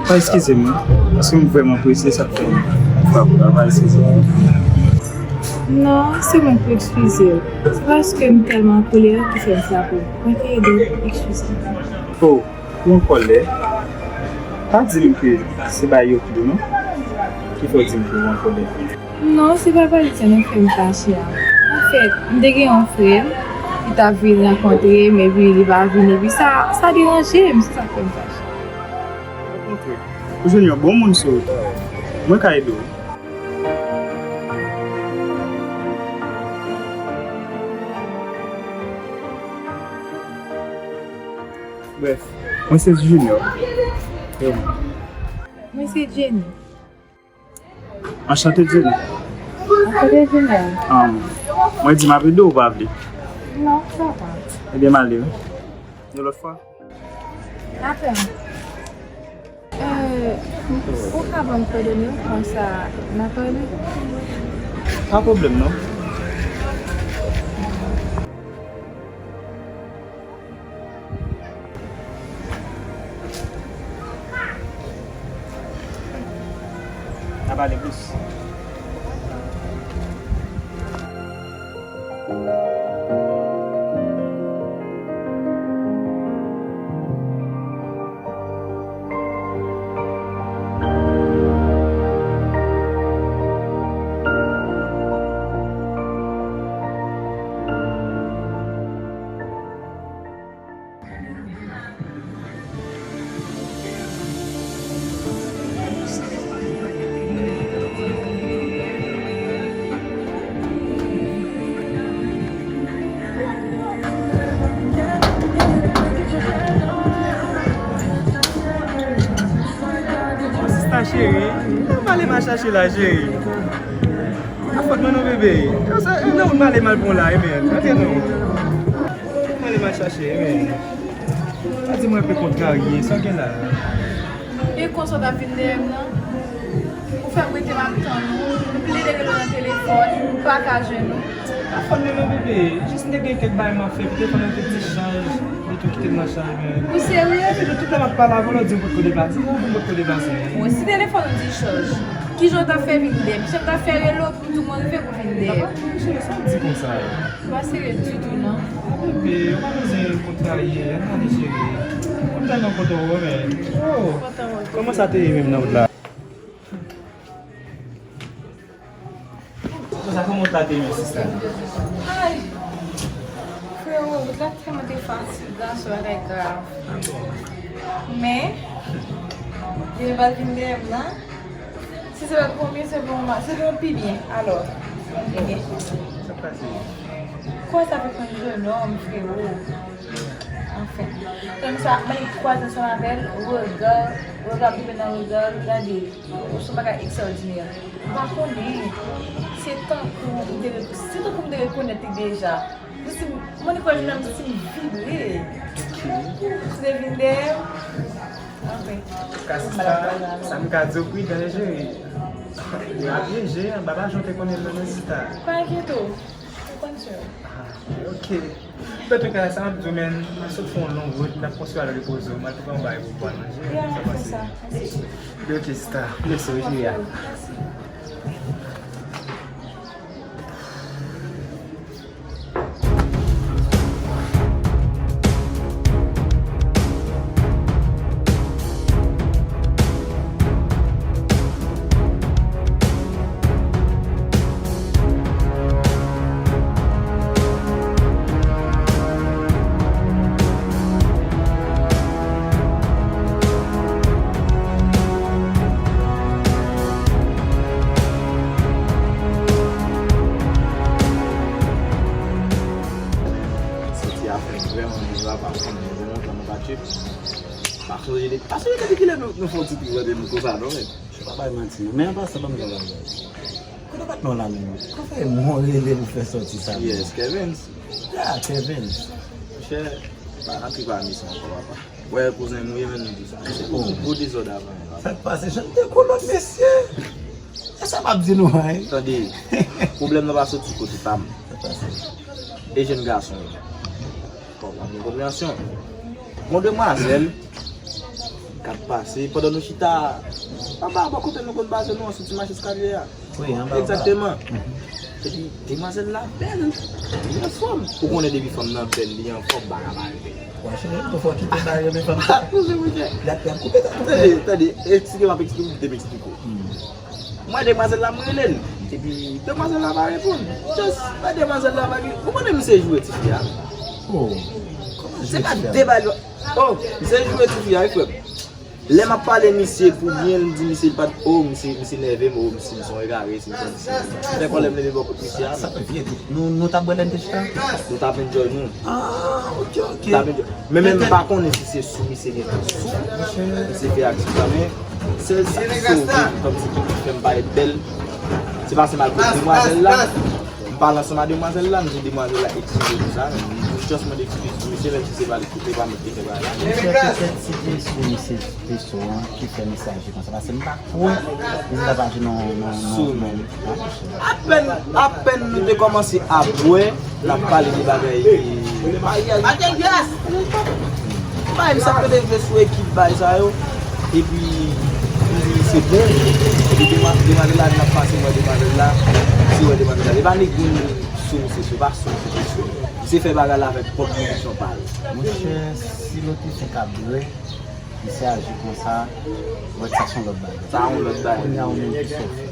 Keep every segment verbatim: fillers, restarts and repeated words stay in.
Pa eskize m, paske m vrèman prese, sa k fè m frape w la, pa eskize m. Non, se mwen k pou eskize w. Se paske m tèlman an kolè ki fè m frape w. Mwen te ede w, eskize m. Oh, ou an kòlè? Pa di m ke se bagay yo ki di w non, ki fè w di m ke ou an kòlè. Non, se pa valè sa nan fè m fache a. Anfèt, m te gen yon frè m, li t ap vin rankontre m, epi li pa vin, epi sa, sa deranje m, se sa k fè m fache. Okontrè, ou jwenn yon bon moun sou wout ou. Mwen ka ede w. Brèf, mwen se Junior. E ou menm? Mwen se Jenny. Anchante, Jenny. Anchante, Jenny. Ah, mwen di m ap ede w, ou pa vle? Non, sa va. Ebyen, m ale, wi. Yon lòt fwa. Apre. Euh, ou ka ban m kòdone w, konsa n a pale? Pa pwoblèm, non. N a pale plis. Sista cheri, pa ale m al chache la, cheri. A fòt mwen non, bebe. E sa, e nan wout m ale m al pran w la, e men. Antre non. M ale m al chache, e men. Pa di mwen pe kontrarye, sa w gen la? E konsa w t ap vin dèyè m nan? Ou fè m rete m ap tann ou. M plede rele w nan telefòn, m pa ka jwenn ou. Pa fòt mwen non, bebe. Jis m te gen kèk bagay m ap fè, telefòn nan te ti chaj, li tou kite m nan chaj, men. Ou serye? Epi tou, tout lè m ap pale avè w, ou di m potko deplase. Non, m potko deplase. Bon, si telefòn ou di chaj, kijan w t ap fè vin dèyè m? Kijan m t ap fè rele w pou m di w mwen rive pou vin dèyè m? Cheri, sa w di konsa? Ou pa serye ditou, non. Bebe, ou pa bezwen kontrarye, ann ale, cheri. Kontan rankontre w, men. Oh, kòman sa te ye menm nan wout la? Konsa, kòman w t la te ye, sista? Ay, frewo, wout la tèlman te fatigan, se bagay grav. Men, li pral vin dèyè m nan. Si se pa pou mwen, se pou mwen, se pou mwen pi byen. Alò, se pou mwen pi byen. Sa k pase? Kòman sa fè konn jennonm, frewo? Anfen. Tann sa, mwen kwaze ansanm avè l, rega, rega, m tonbe nan rega l, gade. Ou se yon bagay ekstraòdinè. M pa konnen. Se tankou m te re-, se tankou m te rekonèt li deja. M santi m, mwen kwè jounen m santi m vibre. Ou te vin dèyè m. Anfen. Ka sista, sa m ka di w, pridan, jere. Ap jere, anba pa jan w te konnen l nan, men sista. Pa enkyete w. Ou konn sa. Ah, ok. Antouka, sa m ap di w, men, m sot fè yon long wout, m ap konstwi al repoze w, m al pran yon bagay pou w pran manje. Ya, fè sa. Mèsi. Ok, sista. Mèsi, wi, cheri a. Mèsi. Soti a fè m vrèman byen, papa, m konnen gen lontan nou pa tchip. Pa sonje depi, pa sonje depi kilè nou, nou fè yon ti trip rande nou konsa, non, men. Ou pa bay manti, non. Men an pasan, ban m di w yon bagay. Kote w bat non la menm? Kòman fè mwen rele pou fè sòti sa menm? Yes, Kevins. Ya, Kevins. Monchè, pa antre pa misan ankò, papa. Wè, kouzen m ou ye, men nou di sa. Se pou, pou dezòd avan, papa. Sa k pase? Jan m te kolòn, mesye. E sa m ap di nou, hein? Tande, pwoblèm nan pa soti kote pa m. Sa k pase? E jèn gason yo. Fò w ap gen konpreyansyon. Gon demwazèl, K ap pase, pandan nou chita anba bò kote nou konn baze nou an sou ti mache eskalye a. Wi, anba. Egzakteman. Epi demwazèl la bèl, li anfòm. Ou konnen depi fanm nan bèl, li anfòm, bagay pa rive. Wè, cheri, ou fò kite bagay yo, men fanm sa. Koze mwen fè. Y ap, y ap koupe tèt ou. Tande, tande, eksplike m, ap eksplike m, kite m eksplike w. Mwen, demwazèl la, m rele l. Epi, demwazèl la pa reponn. Just, men demwazèl la pa gen. Ou konnen misye joure tifi a? Oh, kòman joure tifi a? Se pa de bagay. Oh, misye joure tifi a, wi, frè m. Lè m ap pale misye pou byen, m di misye pa t, oh, misye, misye nève m, oh, misye, misye yon egare, misye yon, misye. Fè kòlè m leve bò kot misye a. Sa, sa, vye tou. Nou, nou t ap bwè lè n te chita? Nou t ap enjoy nou. Ah, ok, ok. T ap enjoy. Men, men m pa konnen si se sou misye gentan sou. Misye fè aksyon sa, men sèl sa ki sove kòmsi ki fè m parèt bèl. Se paske m al kot demwazèl la. M pale ansanm a demwazèl la, m di demwazèl la eskize pou sa, men m jis mande eskiz pou misye, menm si se pa li ki te pa mete fè bagay la. Misye petèt si te sou misye te sou an ki fè misye aji konsa. Paske m pa kwè misye t ap aji nan, nan, nan, nan, apèn, apèn nou te kòmanse ap bwè, n ap pale de bagay maryaj. Bay m sa k te jwe sou ekip bay sa yo. Epi, m di, se bon. Epi, dema-, demwazèl la vin ap pase, m wè demwazèl la. Si w wè demwazèl la, e pa nèg moun sou misye, se pa sou misye, se sou. Misye fè bagay la avèk pwòp konviksyon pa l. Monchè, si lòt te fè k ap bwè, misye aji konsa, wè sa se yon lòt bagay. Sa yon lòt bagay. Kounye a ou menm ki sa w fè?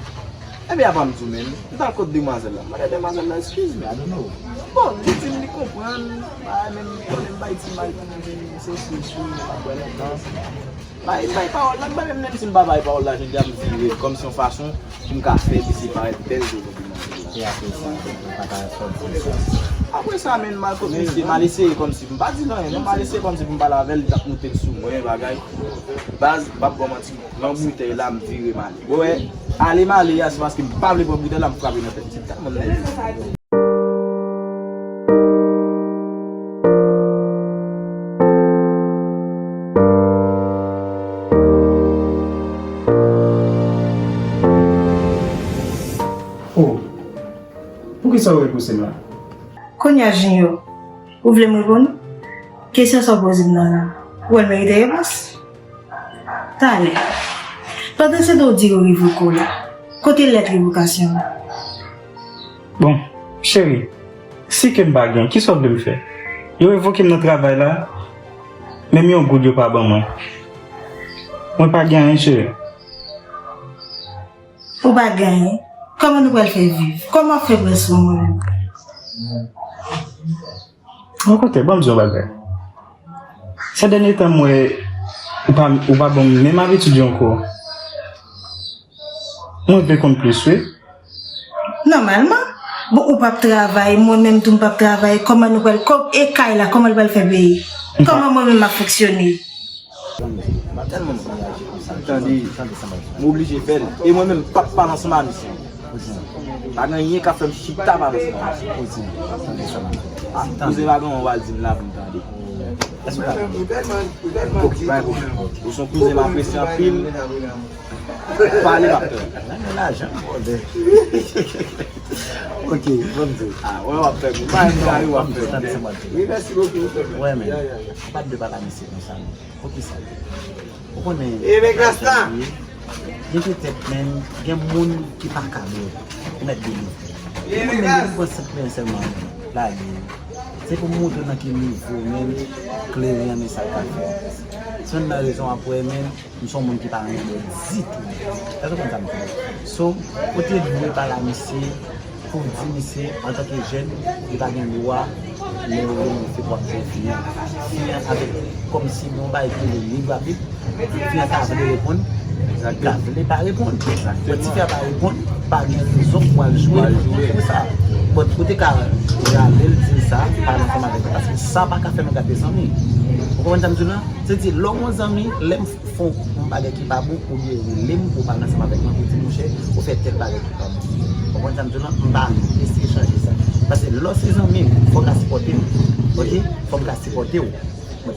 Ebyen, apa m di w menm, m t al kot demwazèl la. M mande demwazèl la, excuse me, I don't know. Bon, li di m li konprann, bagay menm, konnen m bay ti may pou m vin, se sou, sou, m ap bwè lontan. Bay, bay pawòl la, bay menm, menm si m pa bay pawòl la, jodi a m vire kòmsi yon fason pou m ka fè misye parèt bèl devan demwazèl la. E apre sa, ou pa ka sòti sa. Apre sa, menm, m al kot misye, m al eseye kòmsi, m pa di l anyen, non, m al eseye kòmsi pou m pale avè l, li t ap moute l sou mwen, bagay. Baz, m p ap ba w manti, pran boutèy la, m vire m ale. Bon, wè, ale m ale a, se paske m pa vle pran boutèy la, m frape nan tèt misye. M tèlman nève. Oh, poukisa w repouse m la? Kounye a, Junior, ou vle m reponn ou? Kesyon sa w poze m nan la, ou wè l merite repons? Talè, pandan se tan w di yo revoke w la, kote lèt revokasyon an? Bon, cheri, si ke m pa gen, kisa w vle m fè? Yo revoke m nan travay la, menm yon goud yo pa ban mwen. Mwen pa gen anyen, cheri. Ou pa gen anyen? Kòman nou pral fè viv? Kòman w ap fè pran swen mwen menm? Bon, kote, ban m di yon bagay. Sè dènye tan m wè ou pa, ou pa ban m menm abitid yo ankò. Mwen vle konn plis, wi. Nòmalman. Bon, ou p ap travay, mwen menm tou m p ap travay, kòman nou pral, kò-, e kay la, kòman l pral fè peye? Kòman mwen menm m ap fonksyone? Tande, m oblije fè l. E mwen menm, m p ap pale ansanm a misye. Pa gen anyen k ap fè m chita pale ansanm a misye. Ah, kouzen vaganbon w al di m la pou m tande. Bon, bay pwoblèm. Ou se yon kouzen m apresye anpil. Pale, m ap tande. Nan gen lajan, bòdè. Ok, ban m di w. Ah, wè, w ap fè m. Bay m kare, w ap fè m. Wi, mèsi bokou. Wè, men. Ou pa t dwe pale a misye konsa, non. Poukisa? Ou konnen, gen petèt menm, gen moun ki pa ka bwè, ou mèt delivre. Ou konnen, depi pran senk mil sèlman, lage. Se pou m montre w nan ki nivo menm, kleren an, men sa l ka fè. Se youn nan rezon w ap wè menm, m se yon moun ki pa renmen bwè ditou. Èske w konprann sa m di w? So, ou te dwe pale a misye, pou w di misye, antanke jèn, li pa gen dwa, lè yo rele fè pou ap jwe fi an. Fi an avèk, kòmsi gen yon bagay ki rele lib abit, fi an ka vle reponn, li ka vle pa reponn. Bon, tifi a pa reponn, pa gen rezon pou al jwe pou sa. Bon, ou te ka rale l, di l sa, pale ansanm avèk li, paske sa pa ka fè nou gate zanmi. Ou konprann sa m di w la? Se di, lè w gen yon zanmi, lè m fè yon bagay ki pa bon, ou dwe rele m pou w pale ansanm avèk mwen pou di, monchè, ou fè tèl bagay ki pa bon. Ou konprann sa m di w lan? M pa eseye chanje sa. Paske lè w se zanmi m, fò w ka sipòte m. Oke? Fò m ka sipòte w.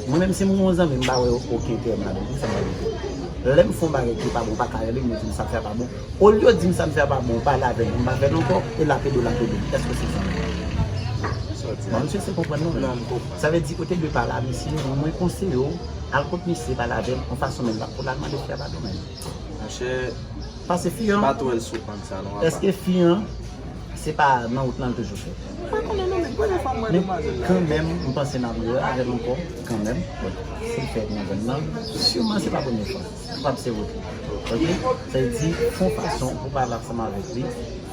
Mwen menm, si m gen yon zanmi, m pa wè okenn enterè m ladan l. Poukisa m ap di w? Lè m fè yon bagay ki pa bon, ou pa ka rele m, ou di m sa m fè a pa bon. Olye w di m sa m fè a pa bon, ou pale avè m, m pa fè l ankò, e l ap ede w, l ap ede m. Èske se zanmi? Bon, misye se konprann nou menm. Non, m konprann. Sa vle di, ou te dwe pale a misye, mwen, mwen konseye w, al kot misye, pale avè l, yon fason menm, pou l al mande fi a padon menm. Monchè, pase fi an. M pa twò wè l sou ann sa, non, papa. Èske fi an, se pa nan wout lan l toujou fè? M pa konnen, non, men premye fwa m wè demwazèl la. Men kanmenm, m panse n ap revè avè l ankò, kanmenm. Bon, si l fè nan zòn nan, siman se pa premye fwa. Kapab se retour. Oke? Sa vle di, fè yon fason pou pale ansanm avèk li,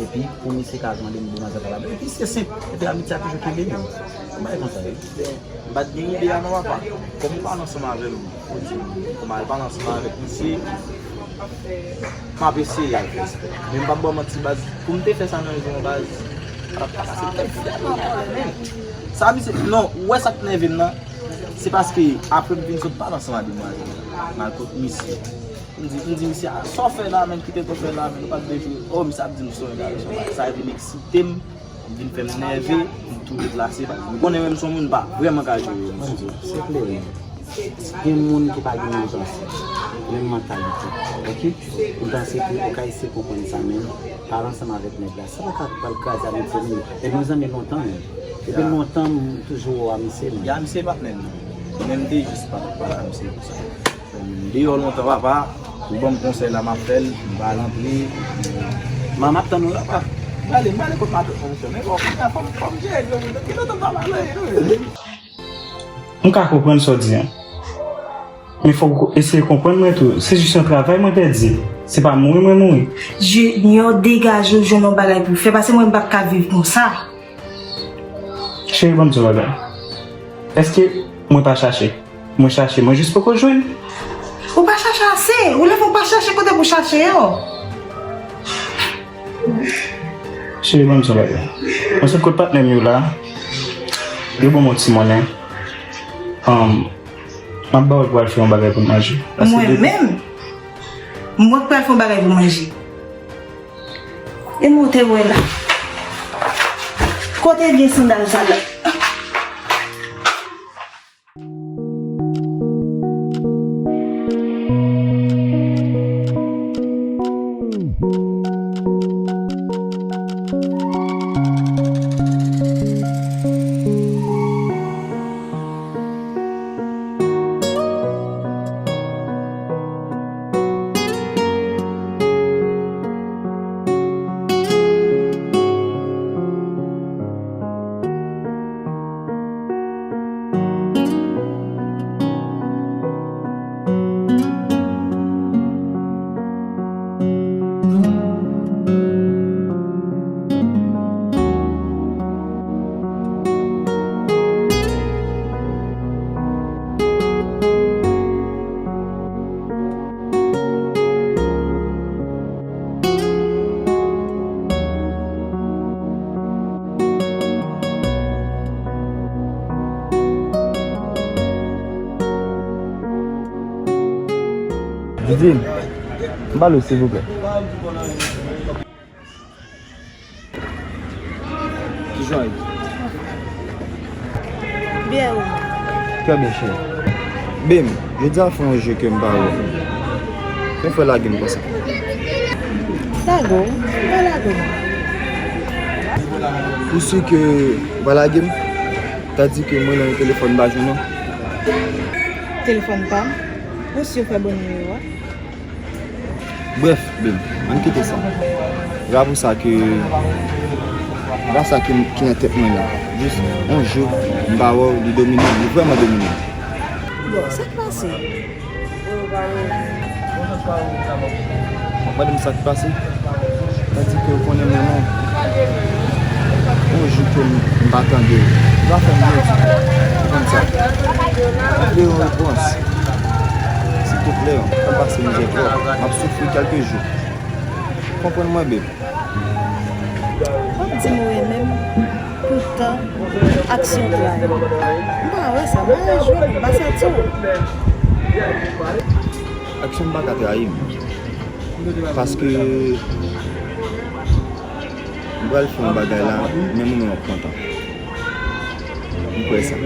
epi pou misye ka mande demwazèl la. Epi se senp, epi amitye a toujou kenbe menm. Yon bagay konsa, wi. M pa t gen ide a non, papa. Kòm ou pale ansanm avè m, ou di m, kòm al pale ansanm avèk misye, m ap eseye al fè sa. Men m p ap ba w manti, baz, pou m te fè sa nan rezo an, baz, sa t ap pase tèt fè nan pale, men. Sa misye, non, ou wè sa k nève m nan? Se paske apre m vin sot pale ansanm ak demwazèl la, m al kot misye. M di, m di misye, "A, sa w fè la, menm, kite sa w fè la, menm, nou pa t dwe jwe." Oh, misye ap di m, "Sorry, dale, sa rive m eksite m, m vin fè m nève, m tou deplase." M konnen menm se yon moun m pa vrèman ka jere, mesye. Se klè, wi. Gen moun ki pa gen menm panse, menm mantalite. Oke? M panse ke ou ka eseye konprann sa, men pale ansanm avèk nèg la. Sa pa ka pral kraze amitye nou. E nou zanmi lontan, menm. Depi lontan, m toujou wè w a misye, menm. Ya, misye patnè m. Men m te jis pa t pale a misye konsa. M deyò lontan, papa. Ou ban m konsèy la, m ap fè l. M pa rantre. Man, m ap tann ou la, papa. M prale, m prale kot matant mwen, mesye. Men bon, kounye a, fò m, fò m jere, yo, men, ki lontan m pa pale, yo. M ka konprann sa w di an. Men fòk ou eseye konprann mwen tou. Se jis yon travay mwen pèdi. Se pa mouri mwen mouri. Junior, degaje w, jwenn yon bagay pou w fè. Paske mwen, m p ap ka viv konsa. Cheri, ban m di w bagay. Èske mwen pa chache? Mwen chache, mwen jis poko jwenn. Ou pa chache ase. Ou lè fè w pa chache kote pou chache yo. Cheri, ban m di w bagay. Mwen sot kot patnè m yo la. Yo ban m yon ti monnen. Um, m ap ba w l pou al fè yon bagay pou l manje. Paske mwen menm, mwen k pral fè yon bagay pou manje. E mwen te wè la. Kote gen sandal sa la? Didi, m pale w, silvouplè. Kijan w ye? Byen, wi. Trè byen, cheri. Bem, jodi a fè yon je ke m pa wè. Men fè lage m konsa. Lage w, pa lage w. Ou si ke w pa lage m? Tadi ke mwen nan telefòn m pa jwenn ou. Telefòn pa m? Ou si w fè bon nimewo a? Brèf, Bem, ann kite sa. E pa pou sa ke, e pa sa ki, ki nan tèt mwen la. Jis, yon jou, m pa wè w, li domine m, li vrèman domine m. Bon, sa k pase? W ap mande m sa k pase? Tadi ke w konnen mwen menm, yon jou ke m, m pa tande w, ou pa fè m byen ditou. Ou konn sa. M vle yon repons. Siltouplè, fè m pase mizè twòp. M ap soufri kèlke jou. Konprann mwen, Bem. W ap di m ou renmen m, poutan aksyon trayi m. M pa wè sa, m pa wè jwèt, m pa santi w. Aksyon m pa ka trayi m. Paske m pral fè yon bagay la, menm ou menm w ap kontan. M kwè sa.